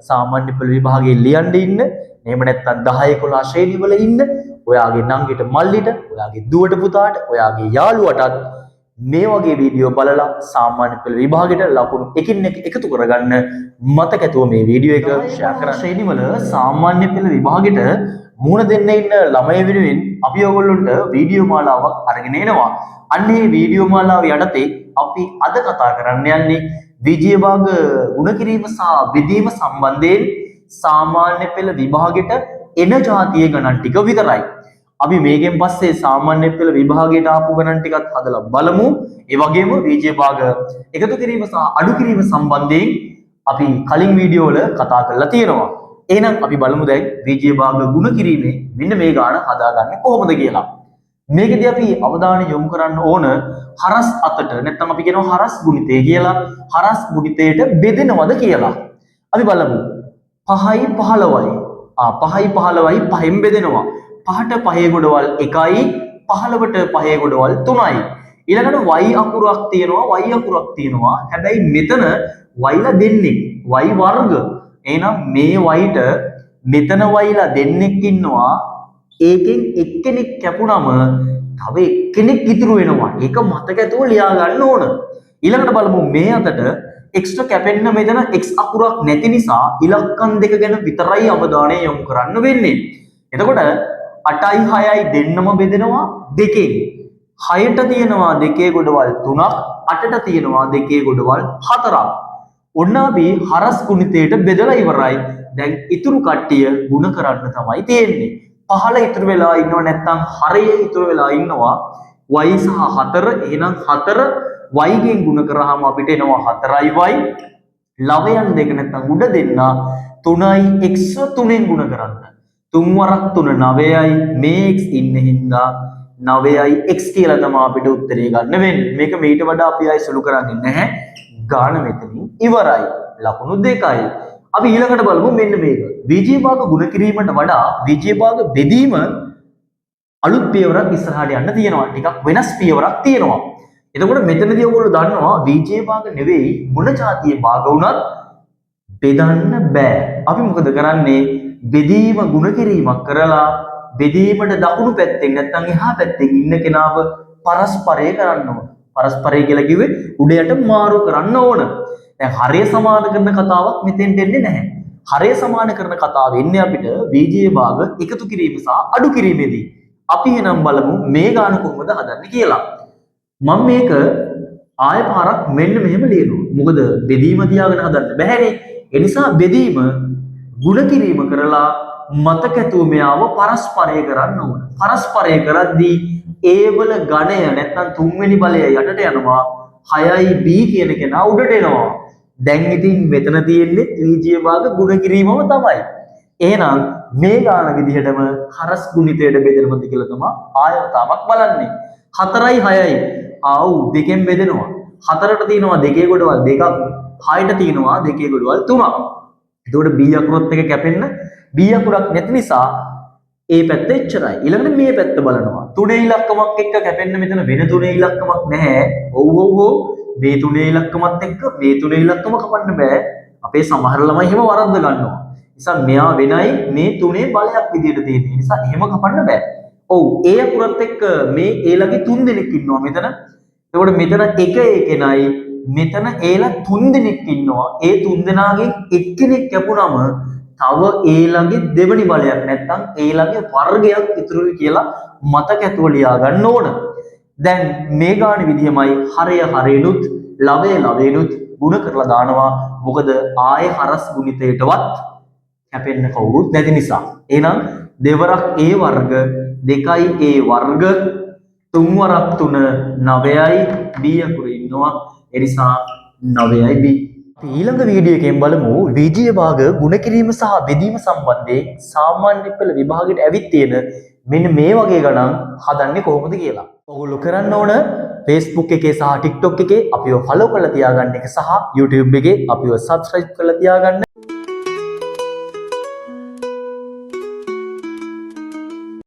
සාමාන්‍ය පෙළ විභාගයේ ලියන්න ඉන්න, එහෙම නැත්නම් 10 11 ශ්‍රේණි වල ඉන්න ඔයාගේ නංගිට මල්ලිට, ඔයාගේ දුවට පුතාට, ඔයාගේ යාළුවටත් මේ වගේ වීඩියෝ බලලා සාමාන්‍ය පෙළ විභාගෙට ලකුණු එකින් එක එකතු කරගන්න මතක ඇතුව මේ වීඩියෝ එක ෂෙයා කරන්න. ශ්‍රේණි වල සාමාන්‍ය පෙළ විභාගෙට මුහුණ දෙන්න ඉන්න ළමයි වෙනුවෙන් අපි ඔයගොල්ලන්ට වීඩියෝ මාලාවක් අරගෙන එනවා. අන්න ඒ වීඩියෝ මාලාව යටතේ අපි අද කතා කරන්න යන්නේ විජය භාග ගුණ කිරීම සහ බෙදීම සම්බන්ධයෙන් සාමාන්‍ය පෙළ විභාගෙට එන ජාතියේ ගණන් ටික විතරයි. අපි මේකෙන් පස්සේ සාමාන්‍ය පෙළ විභාගයට ආපු ගණන් ටිකත් හදලා බලමු. ඒ වගේම විජය භාග එකතු කිරීම සහ අඩු කිරීම සම්බන්ධයෙන් අපි කලින් වීඩියෝ වල කතා කරලා තියෙනවා. එහෙනම් අපි බලමු දැන් විජය භාග ගුණ කිරීමේ මෙන්න මේ ගාන හදාගන්නේ කොහොමද කියලා. මේකෙදි අපි අවධානය යොමු කරන්න ඕන හරස් අතට, නැත්නම් අපි කියනවා හරස් ගුණිතය කියලා, හරස් ගුණිතයට බෙදෙනවද කියලා. අපි බලමු. 5යි 15යි. 5යි 15යි පහෙන් බෙදෙනවා. 5ට පහේ ගොඩවල් 1යි, 15ට පහේ ගොඩවල් 3යි. ඊළඟට y අකුරක් තියෙනවා, y අකුරක් තියෙනවා. හැබැයි මෙතන y ලා දෙන්නෙක්, y වර්ග. එහෙනම් මේ y ට මෙතන y ලා දෙන්නෙක් ඉන්නවා. ඒකෙන් එක්කෙනෙක් කැපුණම තව එක්කෙනෙක් ඉතුරු වෙනවා. ඒක මතක ඇතුව ලියා ගන්න ඕන. ඊළඟට බලමු මේ අතට x ට කැපෙන්න මෙතන x අකුරක් නැති නිසා ඉලක්කම් දෙක ගැන විතරයි අවධානය යොමු කරන්න වෙන්නේ. එතකොට 8යි 6යි දෙන්නම බෙදෙනවා දෙකෙන්. 6ට තියෙනවා දෙකේ ගොඩවල් 3ක්, 8ට තියෙනවා දෙකේ ගොඩවල් 4ක්. ඔන්න අපි හරස් ගුණිතයට බෙදලා ඉවරයි. දැන් ඉතුරු කට්ටිය ගුණ කරන්න තමයි තියෙන්නේ. 15 ඉතුරු වෙලා ඉන්නව, නැත්නම් හරය ඉතුරු වෙලා ඉන්නවා y සහ 4. එහෙනම් 4 y ගෙන් ගුණ කරාම අපිට එනවා 4යි y. ලවයන් දෙක නැත්නම් උඩ දෙන්න 3යි x තුනෙන් ගුණ කරන්න. තුන් වරක් 3 9යි. මේ x ඉන්න හින්දා 9යි x කියලා තමයි අපිට උත්තරේ ගන්න වෙන්නේ. මේක මීට වඩා අපි ආයෙ සුළු කරන්නේ නැහැ. ගාන මෙතනින් ඉවරයි. ලකුණු 2යි. අපි ඊළඟට බලමු මෙන්න මේක. විජය භාග ගුණ කිරීමට වඩා විජය භාග බෙදීම අලුත් පියවරක් ඉස්සරහට යන්න තියෙනවා. ටිකක් වෙනස් පියවරක් තියෙනවා. එතකොට මෙතනදී ඔයගොල්ලෝ දන්නවා විජය භාග නෙවෙයි මොන ජාතියේ භාග වුණත් බෙදන්න බෑ. අපි මොකද කරන්නේ? බෙදීම ගුණ කිරීමක් කරලා බෙදීමට දකුණු පැත්තෙන් නැත්නම් එහා පැත්තෙන් ඉන්න කෙනාව පරස්පරය කරන්න ඕන. පරස්පරය කියලා කිව්වේ උඩ යට මාරු කරන්න ඕන. දැන් හරය සමාන කරන කතාවක් මෙතෙන්ට එන්නේ නැහැ. හරය සමාන කරන කතාව එන්නේ අපිට විජය භාග එකතු කිරීම සහ අඩු කිරීමේදී. අපි එහෙනම් බලමු මේ ගාන කොහොමද හදන්නේ කියලා. මම මේක ආය පාරක් මෙන්න මෙහෙම ලියනවා. මොකද බෙදීම තියාගෙන හදන්න බැහැනේ. ඒ නිසා බෙදීම ගුණ කිරීම කරලා මතක ඇතුව මෙයාව පරස්පරය කරන්න ඕන. පරස්පරය කරද්දී A වල ඝණය නැත්නම් තුන්වෙනි බලය යටට යනවා. 6යි B කියන කෙනා උඩට එනවා. දැන් ඉතින් මෙතන තියෙන්නේ ත්‍රිජීය භාග ගුණ කිරීමම තමයි. එහෙනම් මේ ගාන විදිහටම හරස් ගුණිතයට බෙදෙනවද කියලා තමයි ආය වතාවක් බලන්නේ. 4යි 6යි ආව් දෙකෙන් බෙදෙනවා. 4ට තියෙනවා දෙකේ ගොඩවල් දෙකක්, 6ට තියෙනවා දෙකේ ගොඩවල් තුනක්. එතකොට B අකුරත් එක කැපෙන්න B අකුරක් නැති නිසා ඒ පැත්ත එච්චරයි. ඊළඟට මේ පැත්ත බලනවා. තුනේ ඉලක්කමක් එක්ක කැපෙන්න මෙතන වෙන තුනේ ඉලක්කමක් නැහැ. ඔව් ඔව් ඔව්, මේ තුනේ ඉලක්කමත් එක්ක මේ තුනේ ඉලක්කම කපන්න බෑ. අපේ සමහර ළමයි එහෙම වරද්ද ගන්නවා. නිසා මෙයා වෙනයි, මේ තුනේ බලයක් විදියට තියෙන නිසා එහෙම කපන්න බෑ. ඔව්, ඒ අකුරත් එක්ක මේ ඒ ළඟේ තුන් දෙනෙක් ඉන්නවා මෙතන. එතකොට මෙතන එක ඒකෙනයි, මෙතන ඒලා තුන් දෙනෙක් ඉන්නවා. ඒ තුන් දෙනාගෙන් එක්කෙනෙක් කැපුණම තව ඒ ළඟේ දෙවෙනි බලයක් නැත්තම් ඒ ළඟේ වර්ගයක් ඉතුරුයි කියලා මතක ඇතුව ලියා ගන්න ඕන. දැන් මේ ගාන විදිහමයි හරය හරේනුත් ලවය ලවේනුත් ගුණ කරලා දානවා. මොකද ආයේ හරස් ගුණිතයටවත් කැපෙන්න කවුරුත් නැති නිසා. එහෙනම් දෙවරක් a වර්ග 2යි a වර්ග තුන් වරක් 3 9යි b අකුර ඉන්නවා. ඒ නිසා 9යි b. අපි ඊළඟ වීඩියෝ එකෙන් බලමු විජය භාග ගුණ කිරීම සහ බෙදීම සම්බන්ධයෙන් සාමාන්‍ය පෙළ විභාගයට ඇවිත් තියෙන මෙන්න මේ වගේ ගණන් හදන්නේ කොහොමද කියලා. ඔයගොල්ලෝ කරන්න ඕන Facebook එකේ සහ TikTok එකේ අපිව ෆලෝ කරලා තියාගන්න එක සහ YouTube එකේ අපිව සබ්ස්ක්‍රයිබ් කරලා තියාගන්න.